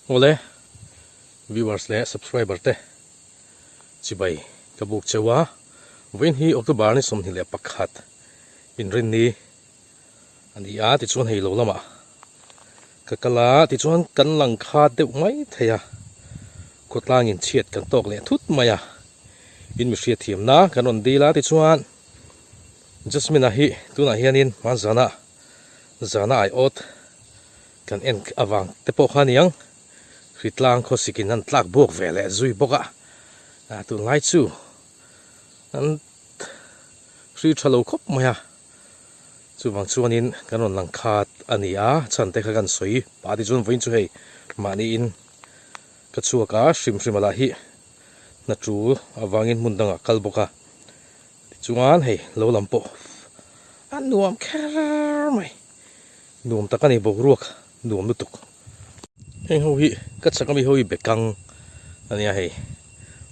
Awle, viewers leh subscriber te chibai ka buk cheu a, vawiin hi October ni 21 inrinni a ni a, tichuan hei lo lamah ka kal a, tichuan kan lang kha deuh mai thei a, khawtlangin chhiat kan tawk leh thut mai a, in mi hriatthiamna kan rawn dil a, tichuan Jasmine-a hi tunah hianin hmanzana zana aiawt Kan en avang te pawh kha aniang hritlang khawsik in an tlak buak ve leh zui bawk a, ah tunlai chu an hri tha lo khawp mai a, chuvang chuanin kan rawn lang khat a ni a, chhan te kha kan sawi pah tichuan vawiin chu hei mahniin ka chhuak a, hrim hrim a lah hi hna tul avangin hmun dangah kal bawk a, tichuan hei lo lam pawh a nuam kher mai. Nuam tak a ni boruak nuam lutuk. Heng ho hi ka chak ami ho hi bekang a nia hei.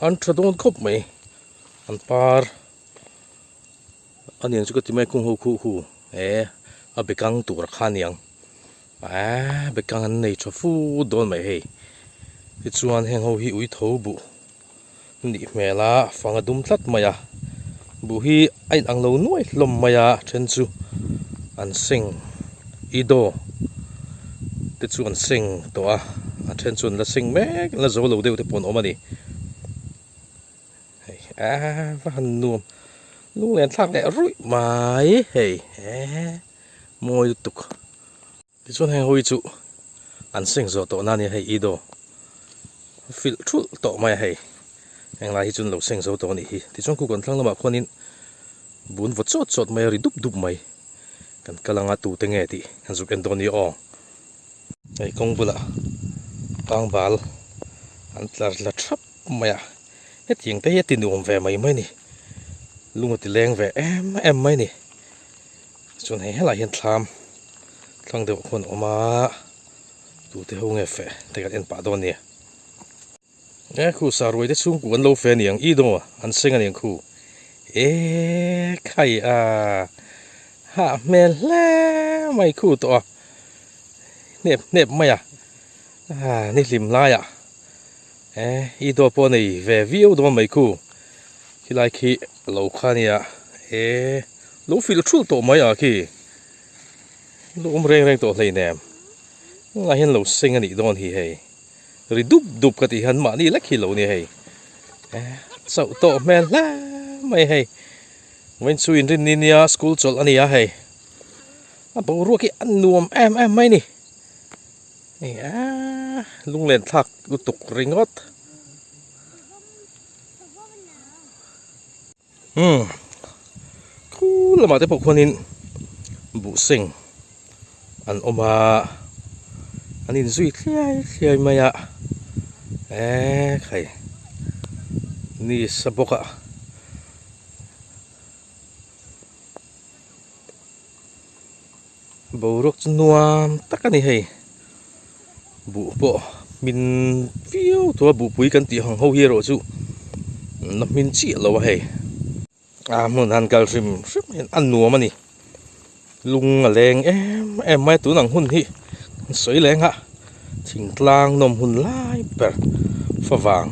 An tha dawn khawp mai. An par a niang chu ka ti mai kung ho khuh hu e a bekang tur a kha niang. Eee bekang an nei tha fu dawn mai hei. Tichuan heng ho hi ui tho buh. nih hmel a fang a dum tlat mai a buh hi a in ang lo nuai hlawm mai a then chu an seng i daw te chu an seng tawh a a then chu an la seng mek la zo lo deuh te pawh an awm a ni hei eee va han nuam lunglen thlak leh ruih mai hei eee mawi lutuk. Tichuan heng hawi chu an seng zawh tawh na ania hei ido filh thulh tawh mai a hei henglai hi chu an lo seng zo tawh a nih hi tichuan khu kan thlang lamah khuanin bun vaw chawt chawt mai a ri dup dup mai kan kal anga tute nge tih kan zuk en dawn nia aw hei kawng bulah pangbal an tlar la thap mai a hetiang te hi a ti nuam ve mai mai a ni lung a ti leng ve em em mai a ni. Chuan hei helaiah hian thlam thlang deuh khuan a awm a tute ho nge feh te kan en pah dawn a ni e khu saruai te chhungkua an lo fe aniang i daw an seng aniang khu e khai a hah hmel hle mai khu tawh a hnep hnep mai a ni hlim laiah e i daw pawh a nei ve viau dawn mai khu khilai khi lo kha ania e. Lo filh thulh tawh mai a khi. Lo awm reng reng tawh hleinem. Tunah hian lo seng a nih dawn hi hei. Ri dup dup ka tih hian mahni lek hi lo nia hei. Chauh tawh hmel hle mai hei. Vawiin chu inrinni nia school chawlh a ni a hei. A boruak hi a nuam em em mai ni. Hei a lunglen thlak lutuk ringawt. Umm khu lamah te pawh khuanin buh seng an awm a an inzui thliai thliai mai a eee khai ni sa bawk a. Boruak chu nuam tak a ni hei buh pawh hmin viau tawh a buhpui kan tih ang ho hi erawh chu la hmin chiah lo a hei a hmun han kal hrim hrim hian a nuam a ni lung a leng em em mai a tun ang hun hi an sawi leng a thingtlang nawm hun lai ber favang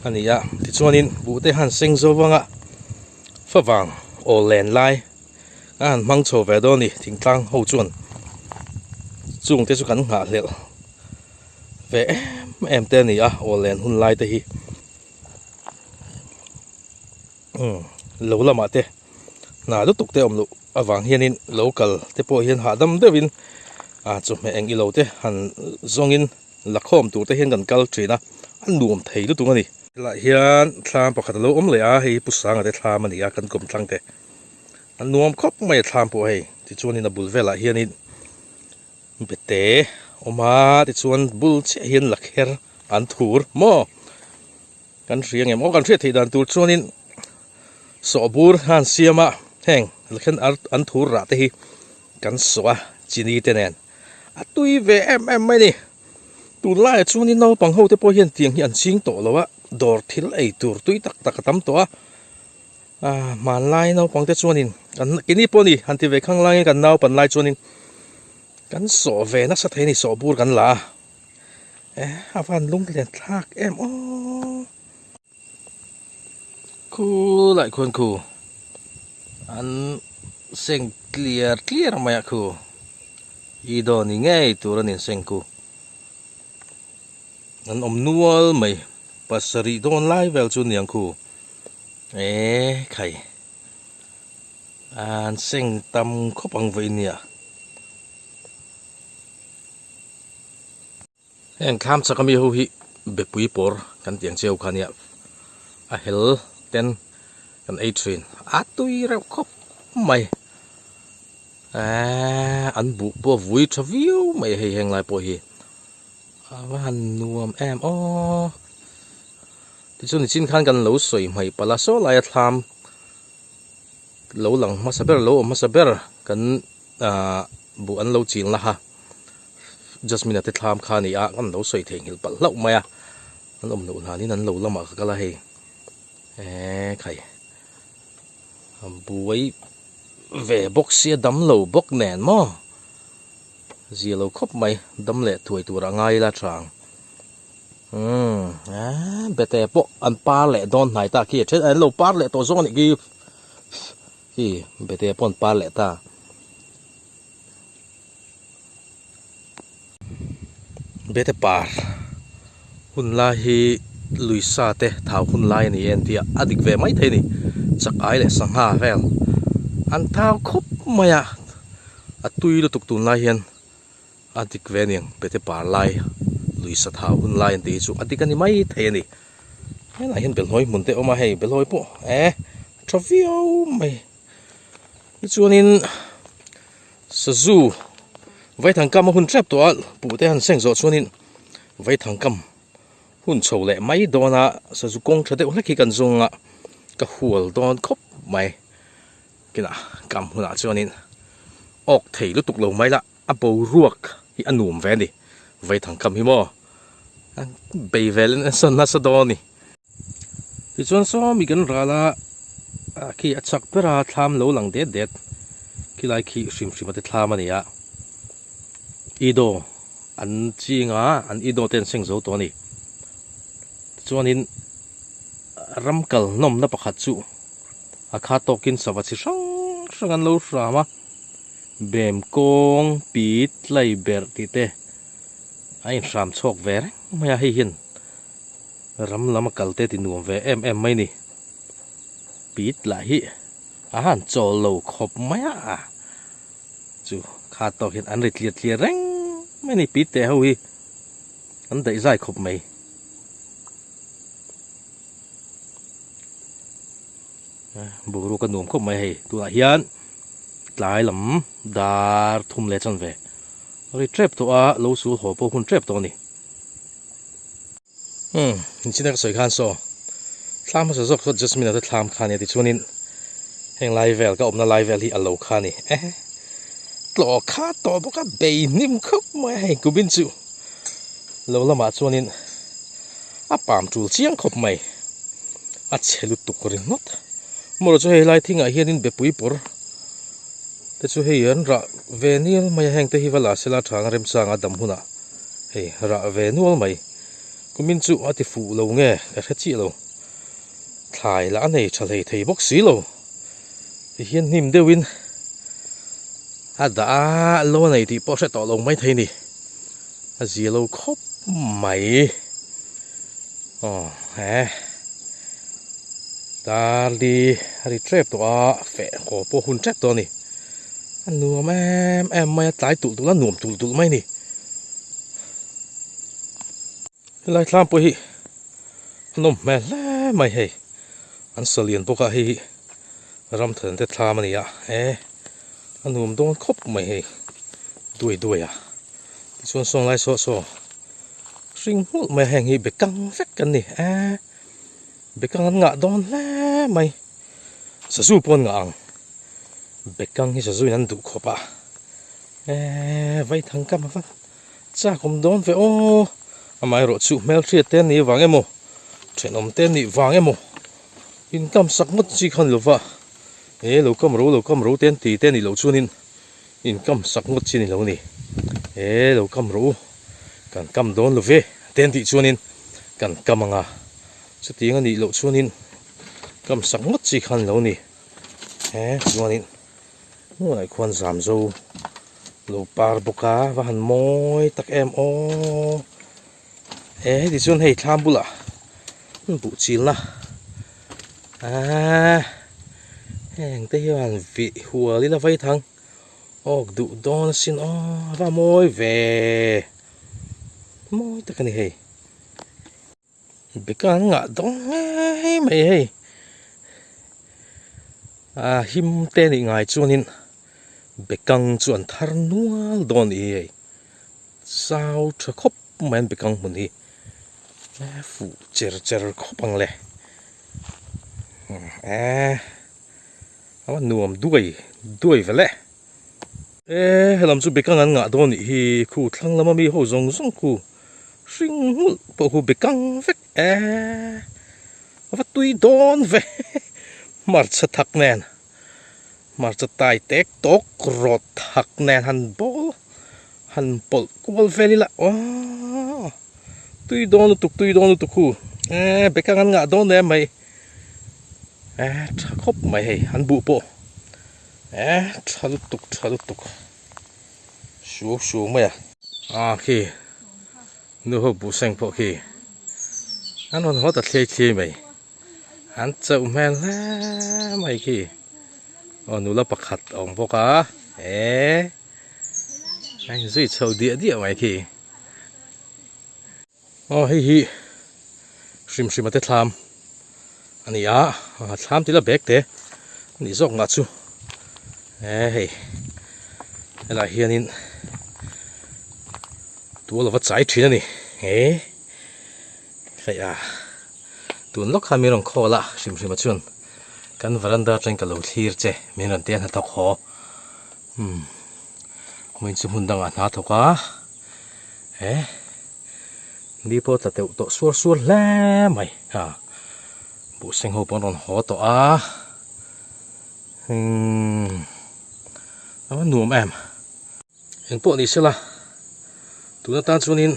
a ni a tichuanin buh te han seng zo vang a favang aw len lai. A han hmang chho ve dawn a ni thingtlang ho chuan chung te chu kan nghah hlelh ve em em te a ni a aw len hun lai te hi umm lo lamah te hna lutuk te awm loh avang hianin lo kal te pawh hian hahdam deuhin ah chawhmeh eng ilo te han zawngin la khawm tur te hian kan kal thin a a nuam thei lutuk a ni. Helaiah hian thlam pakhat a lo awm leh a hei hi Pu Sanga te thlam a ni a kan kawm thlang te. A nuam khawp mai a thlam pawh hei tichuanin a bul velah hianin bete awm a tichuan bul chiah hian lakher an thur maw kan hria ngem aw kan hriat theih dan tur chuanin sawhbur kha an siam a heng lakher an thur rah te hi kan sawh a chini te nen a tui ve em em mai a ni tunlaiah chuanin naupang ho te pawh hian tiang hi an ching tawh lo a dawr thil ei tur tui tak tak a tam tawh a. Ah hmanlai naupang te chuanin kan keini pawh a ni han ti ve khang langin kan naupan lai chuanin kan sawh ve nasa thei a ni sawh bur kan la a. Eh a van lunglen thlak em aw. Khu lai khuan khu an seng tliar tliar mai a khu i dawn ni ngei tur a ni an seng khu an awm nual mai pasarih dawn lai vel chu niang khu eh khai an seng tam khawp ang vawi nia. Heng thlam chak ami ho hi bepui pawr kan tih ang cheu kha nia a hel ten kan ei thin a tui reuh khawp mai eee an buh pawh a vui tha viau mai hei heng lai pawh hi a va han nuam em aw tichuan nichin khan kan lo sawi hmaih palh a saw laia thlam lo lang hmasa ber lo awm hmasa ber kan ahh buh an lo chil na kha Jasmine a te thlam kha a ni a an lo sawi theihnghilh palh hlauh mai a an awm loh hlanin an lo lamah ka kal a hei eee khai a buai ve bawk sia dam lo bawk nen maw zia lo khawp mai dam leh thuai tur a ngai ila tha ang umm eee bete pawh an par leh dawn hnai ta khi a then an lo par leh tawh zawng a nih khi khi bete pawh an par leh ta. Bete par hun lai hi lui sa te thau hun lai a ni e an ti a a dik ve mai thei a ni chak ai leh sangha vel an thau khawp mai a a tui lutuk tun lai hian a dik ve a ni ang bete par lai lui sa thau hun lai an tih hi chu a dik a ni mai thei a ni helaiah hian belhawi hmun te a awm a hei belhawi pawh eh a tha viau mai tichuanin. Sazu vaithang kam a hun tep tawh a puh te han seng zawh chuanin vaithang kam hun chho leh mai dawn a sazu kawng tha deuh hlek hi kan zawng a ka hual dawn khawp mai kinah kam hunah chuanin awk thei lutuk lo mai la a boruak hi a nuam ve a ni vaithang kam hi maw bei velin a sawn nasa dawn a ni. Tichuan sawmi kan ral a ah khi a chak ber a thlam lo lang det det khilai khi hrim hrim a te thlam a ni a ido an ching a an ido te an seng zo tawh a ni tichuanin ram kal nawmna pakhat chu a kha tawkin sava chi hrang hrang an lo hram a bem kawng pit tlai berh tih te a inhram chhuak ve reng mai a hei hian. Ram lam a kal te ti nuam ve em em mai ni. Pit lah hi a han chawl lo khawp mai a, chu kha tawk hian an ri tliar tliar reng mai ni pit teh ho hi an daih zai khawp mai. Boruak a nuam khawp mai hei tunah hian tlai lam dar thum leh chan ve ri tep tawh a lo sul haw pawh hun tep tawh a ni. Umm inchina ka sawi khan saw thlam hmasa zawk saw Jasmine a te thlam kha ania tichuanin heng lai vel ka awmna lai vel hi a lo kha a ni eh tlawh kha tawh bawk a bei hnim khawp mai a hei kumin chu lo lamah chuanin a pam tul chiang khawp mai a chhe lutuk ringawt maw chu hei lai thingah hianin bepui pawr te chu hei an rah ve nial mai a heng te hi va la sela thang remchanga dam hunah. Hei rah ve nual mai. Kumin chu a ti fuh lo nge ka hre chiah lo. Thlai lah a nei tha hlei thei bawk si lo. Tihian hnim deuhin a dah a, lo a nei tih pawh hre tawh lo mai thei ni. A zia lo khawp mai. Aw he Darli a ri tep tawh a, feh haw pawh hun tep tawh a ni. A nuam em em mai a, tlai tulh tulh a nuam tulh tulh mai a ni. Helai thlam pawh hi a nawm hmel hle mai hei an sa lian bawk a hei hi ramthan te thlam a ni a e a nuam dawn khawp mai hei duai duai a tichuan sawn lai saw saw hring nghulh mai a heng hi bekang vek an ni e bekang an ngah dawn hle mai sazu pawh an ngah ang bekang hi sazu in an duh khawp a e vaithang kam a va Chak awm dawn ve aw, amaherawh chu hmelhriat te nih vang emaw, thenawm te nih vang emaw inkam sak ngawt chi khan lova e lo kam ro lo kam ro te an ti te a nih loh chuanin inkam sak ngawt chi a ni lo a ni, e lo kam ro kan kam dawn lo ve a ti. te an tih chuanin kan kam ang a, chutiang a nih loh chuanin kam sak ngawt chi kha an lo ni. He chuanin hmunah khuan zam zo lo par bawk a, va han mawi tak em aw. He heti chuan hei thlam bulah buh chilna aaa heng te hian vih hual ila vaithang. Awk duh dawn asin aw a va mawi ve mawi tak a ni hei beka an ngah dawn ngei mai hei a him te nih ngai chuanin bekang chu an thar nual dawn a ni hei zau tha khawp mai an bekang hmun hi fuh cher cher khawp ang le eh. A va nuam duai duai vel e. E helam chu bekang an ngah dawn nih hi khu thlang lama mi ho zawng zawng khu hring nghulh pawh khu bekang vek e a va tui dawn ve hmarcha thak nen hmarcha tai tek tawk rawt thak nen han bawl han pawlh kual vel ila aww tui dawn lutuk tui dawn lutuk khu e bekang an ngah dawn em mai. Eh tha khawp mai hei an buh pawh eh tha lutuk tha lutuk suau suau mai a. Ah khi nu ho buh seng pawh khi an rawn haw ta thliai thliai mai an chauh hmel hle mai khi aw nula pakhat a awm bawk a eh a inzui chho diah diah mai khi. Aw hei hi hrim hrim a te thlam a ni a thlam tila bag te a nih zawk ngah chu e hei helaiah hianin tual ava chai thin a ni he hei a tun lawk khan min rawn call a hrim hrim a chuan kan veranda atangin ka lo thlir che min rawn ti a hnathawk haw umm hmuin chu hmun dangah hna thawk a. He ni pawh tla teuh tawh suar suar hle mai ha buh seng ho pawh an rawn haw tawh a umm a va nuam em eng pawh ni sela tun atan chuanin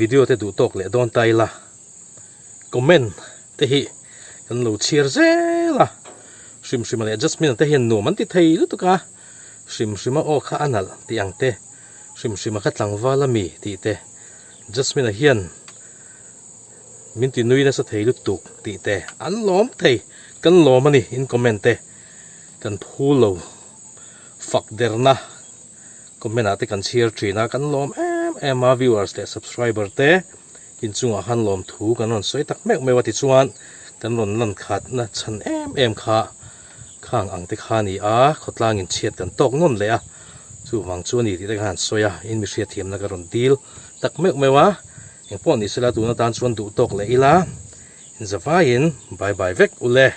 video te duh tawk leh dawn ta ila comment te hi kan lo chhiar zel a hrim hrim leh Jasmine te hian nuam an ti thei lutuk a. Hrim hrima aw kha a nalh tih ang te, hrim hrima kha tlangval a mi tih te, Jasmine-a hian min ti nui nasa thei lutuk tih te an lawm thei, kan lawm a ni in comment te kan phu lo fak derna comment ah te kan chhiar thin a, kan lawm em em a viewers leh subscriber te inchungah khan lawmthu kan rawn sawi tak meuh meuh a tichuan kan rawn lan khatna chhan em em kha. Khang ang te kha a ni a, khawtlangin chhiat kan tawk nawn leh a, chuvang chu a ni tih te khan an sawi a, in mi hriatthiamna ka rawn dil tak meuh meuh a, engpawh ni sela tun atan chuan duh tawk leh ila, in zavaiin bye bye vek ule.